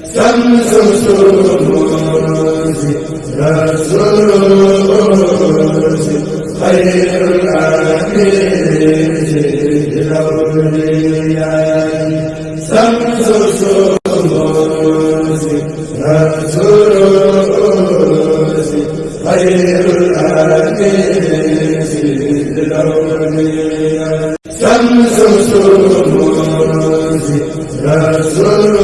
شمس الشموس رسول خير الأنبياء الأولياء شمس الشموس رسول خير الأنبياء الأولياء شمس الشموس رسول.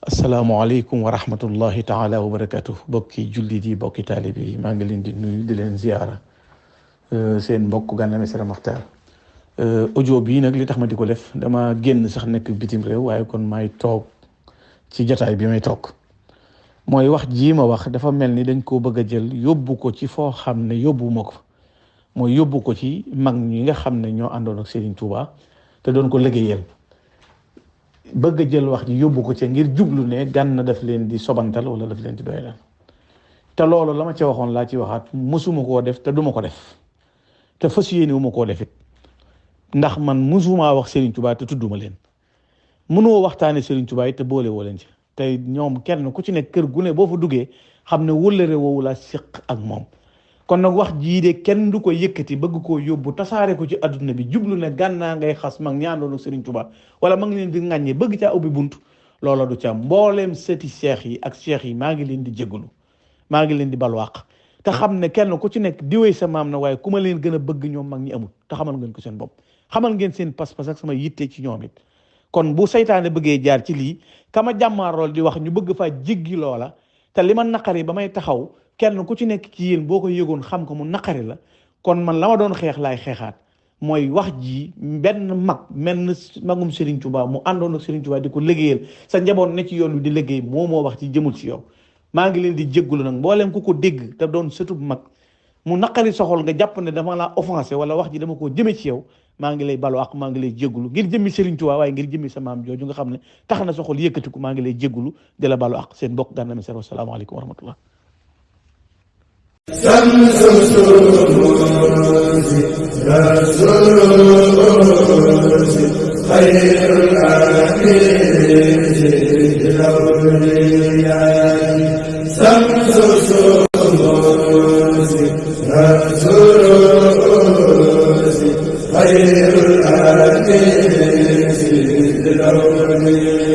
asalaamaaleykum wa rahmatullahi taala wa barakatuh. bokki jullit yi bokki taalib yi maa ngi leen di nuyu di leen ziyaara seen mbokk Gana Messere Maxtaar. audio bii nag li tax ma di ko def dama génn sax nekk bitim réew waaye kon may toog ci jataay bi may toog mooy wax jii ma wax dafa mel ni dañ koo bëgg a jël yóbbu ko ci foo xam ne yóbbuwuma ko mooy yóbbu ko ci mag ñi nga xam ne ñoo àndoon ak Serigne Touba te doon ko liggéeyal bëgg a jël wax ji yóbbu ko ca ngir jublu ne Gana daf leen di sobantal wala daf leen di doyalal te loolu la ma ca waxoon laa ci waxaat mësuma koo def te duma ko def te fas yéene wu ma koo def it ndax man mësuma wax Serigne Touba te tudduma leen mënoo waxtaane Serigne Touba it te boole woo leen ci tey ñoom kenn ku ci nekk kër gu ne boo fa duggee xam ne wëllëre woowu laa séq ak moom. kon nag wax jii de kenn du ko yëkkati bëgg koo yóbbu tasaare ko ci adduna bi jublu ne Gana ngay xas mag ñaandoon ak Serigne Touba wala mag leen di ŋàññe bëgg caa ubbi bunt loola du ca mbooleem sëti cheikh yi ak cheikh yi maa ngi leen di jégalu maa ngi leen di balwaq te xam ne kenn ku ci nekk diwee sa maam na waaye ku ma leen gën a bëgg ñoom mag ñi amul te xamal ngeen ko seen bopp xamal ngeen seen pas-pas ak sama yitte ci ñoom it. kon bu saytaane bëggee jaar ci lii kama jàmmaarool di wax ñu bëgg faa jéggi loola te li ma naqari ba may taxaw kenn ku ci nekk ci yéen boo ko yëgoon xam ko mu naqari la kon man la ma doon xeex laay xeexaat mooy wax ji benn mag menn magum Serigne Touba mu àndoon ak Serigne Touba di ko liggéeyal sa njaboot ne ci yoon wi di liggéey moo wax ci jëmul ci yow maa ngi leen di jéggulu nag mbooleem ku ko dégg te doon sëtub mag mu naqari soxol nga jàpp ne dama laa offensé wala wax ji dama koo jëme ci yow maa ngi lay balu ak maa ngi lay jéggulu ngir jëmmi Serigne Touba waaye ngir jëmmi sa maam jooju nga xam ne tax na soxol yëkkatiku maa ngi lay jéggulu di la balu ak seen mbokk Gana Messere. Wasalaamaaleykum wa rahmatullah. شمس الشموس رسول خير الأنبياء الأولياء شمس الشموس رسول خير الأنبياء الأولياء